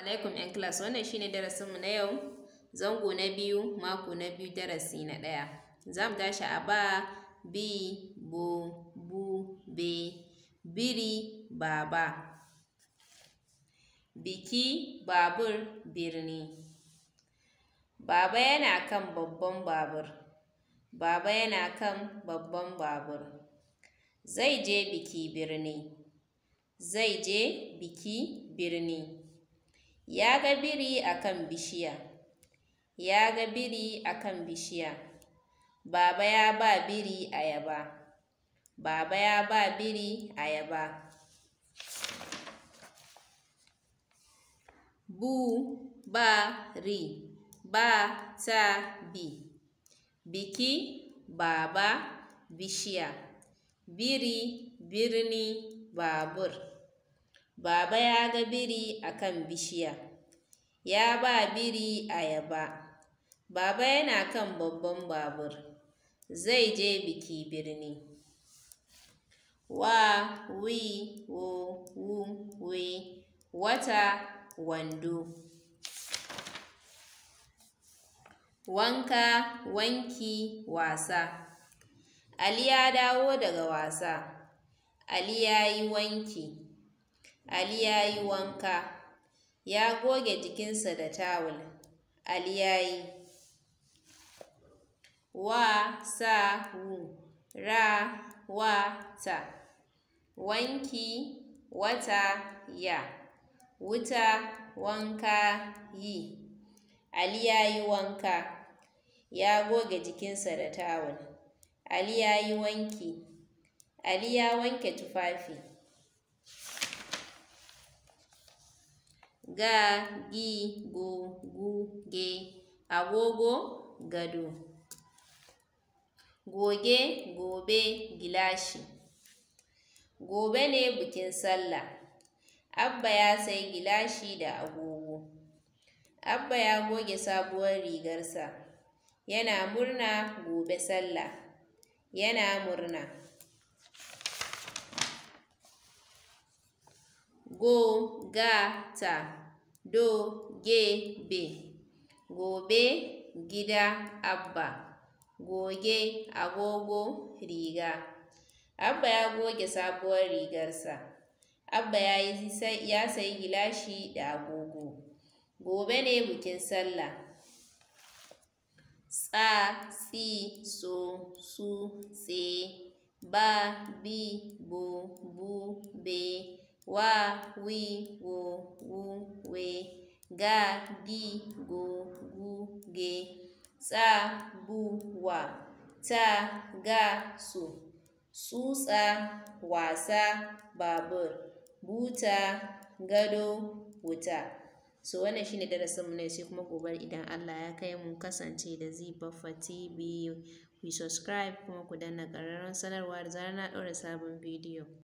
Alaikum ‘yan class, wannan shine darasinmu na yau, zango na biyu, mako na biyu, darasi na ɗaya. Za mu tashi a ba, bi, bo, bu, be, biri, baba. Biki, babur, birni. Baba yana kan babban babur. Baba yana kan babban babur. Zai je biki birni. Zai je biki birni. Ya ga biri a kan bishiya. Ya ga biri a kan bishiya. Baba ya ba biri ayaba. Baba ya ba biri ayaba. Bu, ba, ri, ba, ta, bi. Biki, baba, bishiya. Biri, birni, babur. Baba ya ga biri a kan bishiya. Ya ba biri ayaba. Baba yana kan babban babur. Zai je biki birni. Wa, wi, wo, wu, we. Wata, wando. Wanka, wanki, wasa. Ali ya dawo daga wasa. Ali ya yi wanki. Ali ya yi wanka. Ya goge jikinsa da tawul. Ali ya yi. Wa, sa, wu, ra, wa, ta. Wanki, wata, ya. Wuta, wanka, yi. Ali ya yi wanka. Ya goge jikinsa da tawul. Ali ya yi wanki. Ali ya wanke tufafi. Ga, gi, go, gu, ge. Agogo, gado. Goge, gobe, gilashi. Gobe ne bikin sallah. Abba ya sayi gilashi da agogo. Abba ya goge sabuwar rigarsa. Yana murna gobe sallah. Yana murna. Go, ga, ta. Do, ge, be. Gobe, gida, Abba. Goge, agogo, riga. Abba ya goge sabuwar rigarsa. Abba ya sayi gilashi da agogo. Gobe ne bikin sallah. Tsa, tsi, tso, su, tse. Ba, bi, bo, bu, be. Wa, wi, wo, wu, we. Ga, gi, go, gu, ge. Tsa, bu, wa. Ta, ga, su. Tsutsa, wasa, babur. Buta, gado, wuta. So wannan shine darasinmu na yau, sai kuma gobe idan Allah ya kai mu. Kasance da Zee Baffa TV. Ku subscribe kuma ku danna ƙararrawar sanarwa da zarar na ɗaura sabon bidiyo.